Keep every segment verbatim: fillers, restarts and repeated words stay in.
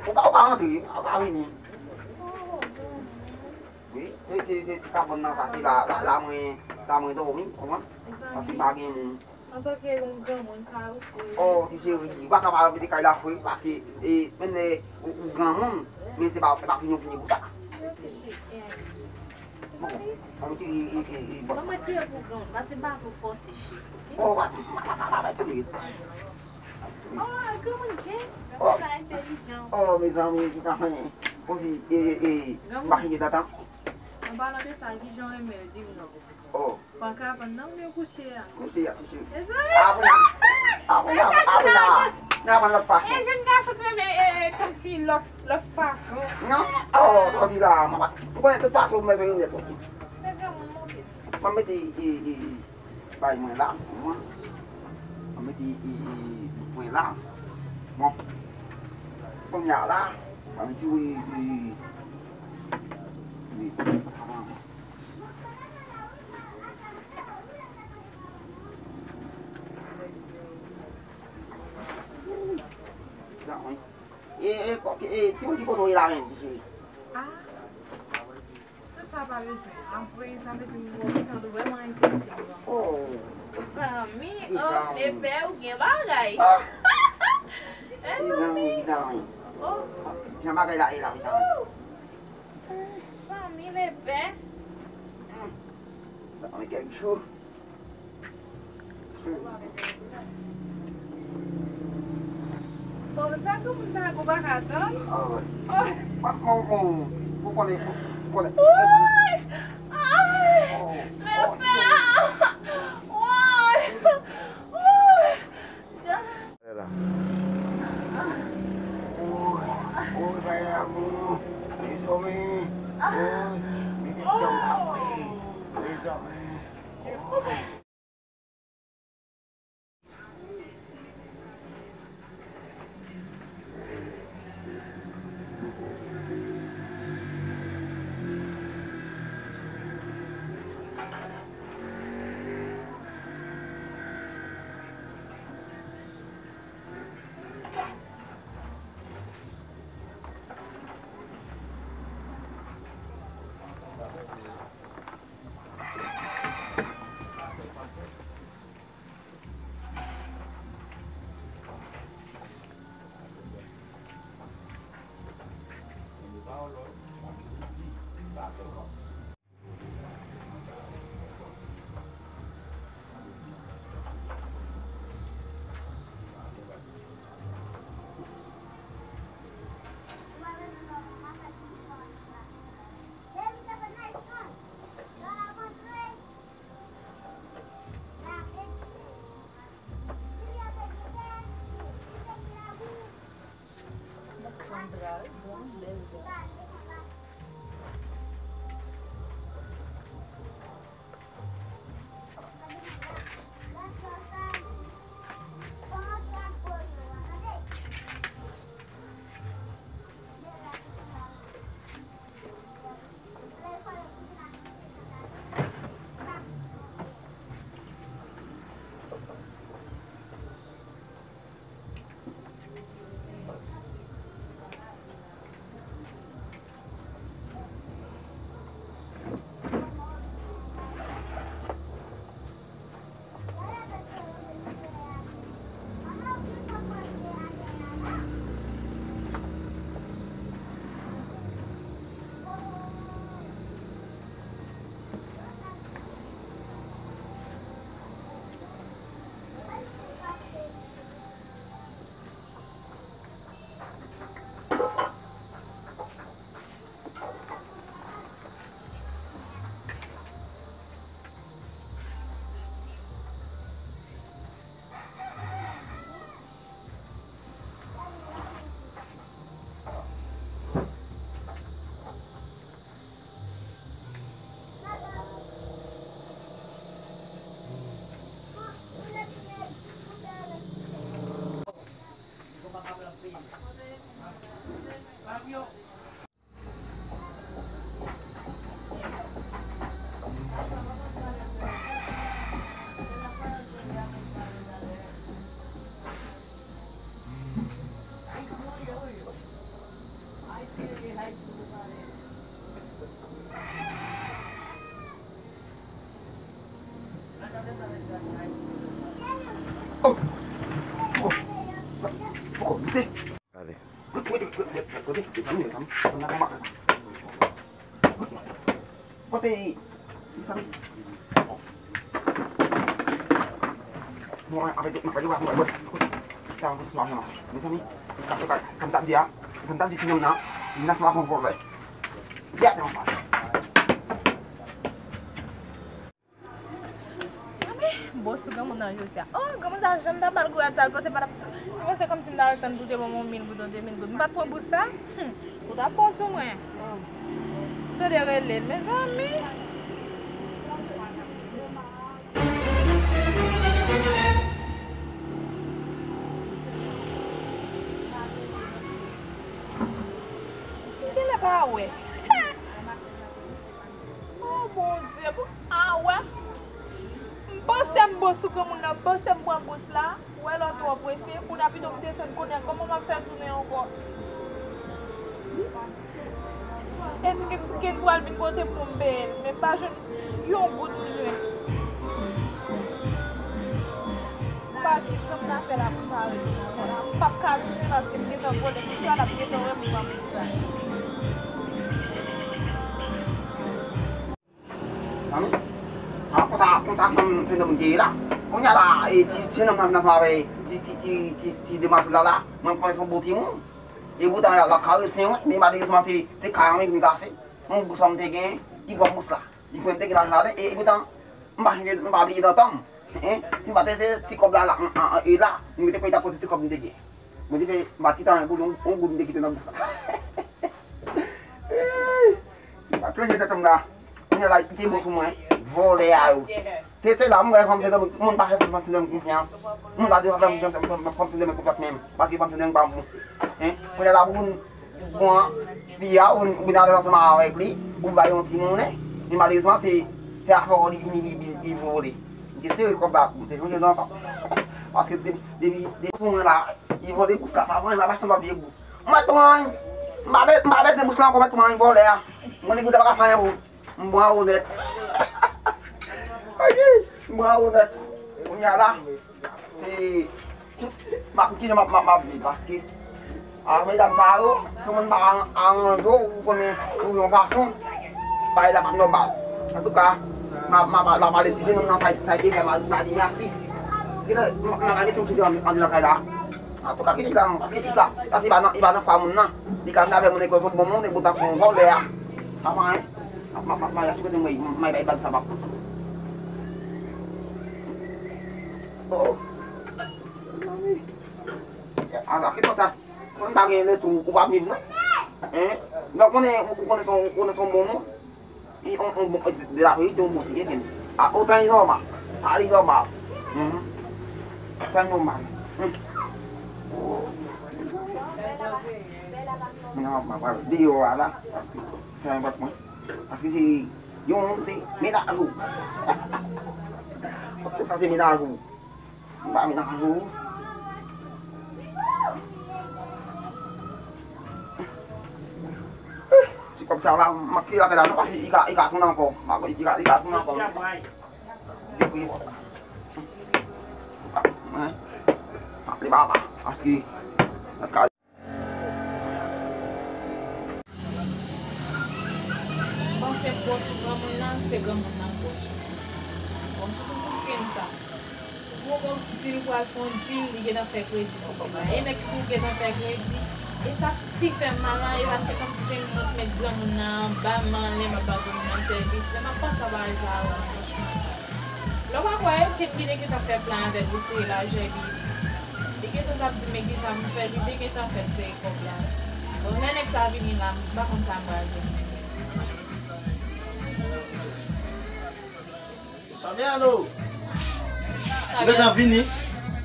Ou pa, ou pa rantre, ou pa vini. Wi, se, se, se ti kabann nan sa, se la, la, la mwen, la mwen dòmi, konprann? Paske pa gen moun. Antanke yon granmoun, ka ou fre. Oh, ti cheri, ou pa ka pa mete kay la fre, paske, e, menm lè ou, ou granmoun, men se pa, se pa fini ou fini pou sa. Reflechi, e, mezanmi. Bon, mwen tire, e, e, e, bon. Ban mwen tire pou granmoun, paske m pa vle w fòse, cheri, oke? Oh, pa, pa, pa, pa, pa, pa tire. Oh, granmoun Jay, granmoun sa entèlijan. Oh, mezanmi, ki ka fè, konsi, e, e, e, m pa fini tantan. An palan de sa, kijan w renmen l, di m non. Oh. Panka pandan m yo kouche a. Kouche a, kouche. Mezanmi! Apre la, apre la, apre la, n a pran lòt fason. E jèn gason k renmen, e, e, kòmsi lòt, lòt fason. Non, oh, sa w di la, mwen pa, m konnen tout fason m bezwen yon nèt. Men granmoun monte. Mwen mete, e, e, e, bay mwen la, mwen. Mwen mete, e, e, e, mwen la. Bon. Kounye a la, mwen mete, wi, wi, wi, avan. E, e, e, timoun ki kote w ye la menm, ti cheri? Ah, tout sa pa bezwen. Apre, sa vle di w gentan vrèman enterese m. Oh. Zanmi, oh, lepè ou gen bagay. Ah. Eh, zanmi. Oh. Jan bagay la ye la, medam. Zanmi lepè. Zanmi kèk jou. Bon, sa granmoun sa a, ou pa ka tann? Oh. Mwen, mwen, mwen, ou konnen, ou konnen. Woy! Ay! Oh, oh. Lepè! Woy! Woy! Lè la. Woy, woy, bay amou. Mezanmi. Woy, mezanmi. Mezanmi. Ale. Kote, mezanmi, mezanmi, mezanmi. Bon, avèk tout, avèk tout, avèk tout. Sa, mezanmi, sa m t ap di a, sa m t ap di ti nonm nan, nan sa m ap pran vòlè. Di a te anfas. Zanmi, m bo sou granmoun nan jodi a. Oh, granmoun sa janm ta ba l gouyad sa, l panse pa t ap tou. Li panse kòmsi m ta al tann pou te ban mwen yon mil goud, yon de mil goud. M pa t pran bous sa. Hmm, ou ta bo sou mwen. Tande rele l, mezanmi. M genlè pa wè. Oh, Bondye, pou, ah, wè. M panse m bo sou granmoun nan, m panse m pran bous la. Ou wè lè w twò prese, kounye a pito m te tann konnen kòman m ap fè tounen ankò. Te di Ken, Ken pral vin kote m pou m peye l, men m pa jwenn yon goud m jwenn. M pa ki jan m ta fè la pou m pa retounen ankò la. M p ap ka tounen paske m gentan vòlè bous la, l ap gentan wè m pran bous la. Zanmi, a, konsa, konsa fanm se nonm te ye la. Kounye a la, e, ti, ti nonm nan vin ansanm avè ti, ti, ti, ti, ti demwazèl la la. Mwen konnen se yon bon timoun. E poutan, l ap karese mwen, men malerezman, se, se kay an vin kase. Yon bous fanm te gen, li pran bous la. Li pran, m te gen lajan ladan, e, e poutan, m pa chanje, m pa bliye nan tan m. Hein? Si m pa te se ti kòb la, la, an, an, an, e la, m te kwè li t ap pote ti kòb m te gen. Mwen te fè, m pa t kite anyen pou li, yon, yon goud m te kite nan bous la. M pa t chanje nan tan m la. Kounye a la, li te bon sou mwen. Vòlè a yo. Se, se la, m wè fanm Sendomeng, moun pa fè fanm Sendomeng konfyans. Moun pa di fanm Sendomeng, fanm Sendomeng konfyans menm. Paske fanm Sendomeng pa bon. Hein? Kounye a la, pou moun Bon, fi a, ou, ou vin ale ansanm avèk li, ou bay yon ti monnen, men malerezman, se, se afè w li vini, li, li, li vole. M te sere kòb la, m te chanje zanfan. Paske depi, depi, depi sou mwen la, li vole bous la, sa mwen, m ap achte yon papye bous. Mwen pran, m pa be-, m pa bezwen bous la ankò, mwen pran vòlè a. Mwen di, gout la pa ka fè anyen pou ou. M pran onèt. Ok, m pran onèt. Kounye a la, se, m ap, kijan m ap, m ap, m ap viv, paske, a, medam sa yo, si moun pa an-, aranje w, ou konnen, ou yon fason, bagay la p ap nòmal. Antouka, m ap, m ap, m ap pale ti jennonm nan, sa, sa te fè m al, m al di mèsi. Genlè, m, m ap mete yon ti jan an, andedan kay la. Antouka, kite li la non, paske li ka, paske li pa nan, li pa nan fwa moun nan. Li ka vin avè moun e kwè se bon moun, e poutan se yon vòlè a. Sa pa anyen. M ap, m ap, m ap mache sou kote m wè, m ap bay bag sa m ap. Oh. Ala, kite sa. Si w pa gen lespri, ou p ap viv non. Hein? Donk, konnen, ou konnen se yon, ou konnen se yon bon moun. Li on, on bon, de la verite, on bon ti genyen. A, otan li nòmal. A, li nòmal. Mhm. Otan li nòmal. Hmm. Mwen, mwen, mwen, mwen, deyò a la, paske, fè enpòt mwen. Paske se, yon, se, mennaj ou. Sa se mennaj ou. M pa vin ak ou. Ti kòb sa la, m ap kite lakay la non, paske li ka, li ka tounen ankò. M pa konn, li ka, li ka tounen ankò. Depi, mwen, m ap li papa, paske, Panse bòs ou granmoun nan, se granmoun nan bòs ou. Bòs ou pou koute m sa. Ou poko di l pral fè yon dil, li gentan fè kredi pou dil la. E nèg ki pou gentan fè kredi, e sa k pi fè m mal la, e paske kòmsi se mwen k met granmoun nan anba m an, lè m ap ba granmoun nan sèvis, lè m ap panse a bagay sa yo, franchman. Lè w pa kwè, Kate li te gentan fè plan avè l pou sere lajè li. Li gentan t ap di m, men kisa pou m fè, li te gentan fè l sere kòb la. Bon, lè nèg sa vini la, m pa konn sa m pral di. Fabiano! Ou gentan vini?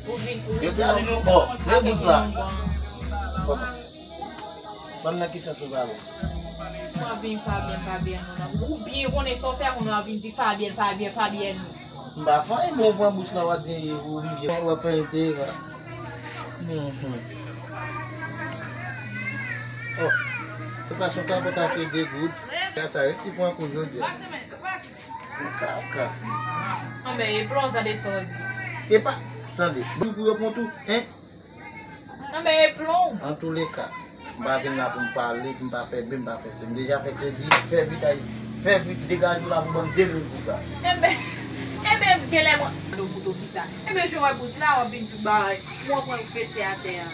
Ou vin, ou vin. Yo te al vin yon bò. Yo bous la. Kòman? Ban m nan ki sans nou pale. Ou ap vin Fabian, Fabian, non. Ou byen konnen sa w fè, konnen w ap vin di Fabian, Fabian, Fabian. M pa fè anyen, bon, ou pran bous la, w ap di ou m byen, w ap fè enterè. Mhm. Oh, se pa son kapòt ak de goud. Sa resi pran kou jodi a. Kaka. Anben, e plon tande sa w di. E pa, tande, di pou yo pran tou, hein? Men e plon. Antouleka, m pa vin la pou m pale, pou m pa fè bri, m pa fè se. M deja fè kredi, fè vit, ay, fè vit, degaje w la pou ban m de mil goud la. Enben, enben, genlè mwen. Ado kouto kisa? Enben, jan w wè bous la, w ap vin tout bagay. Mwen pran l fese atè a.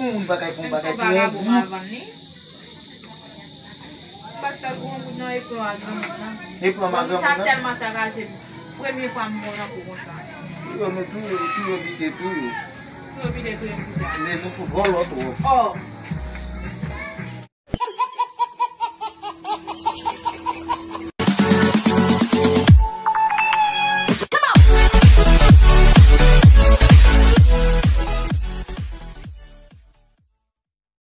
Yon moun bagay pou Menm bagay si pou vagabon yon pa vann li. Bat fè gwo moun nan e plan a granmoun nan. E plan a granmoun nan? Sa tèlman sakaje m. Premye fwa m wè yon kou konsa. Yo, nou tou, yo, tou yo bite tou yo. Tou yo bite tou yo kisa. Men nou tou vòlò twòp. Ò,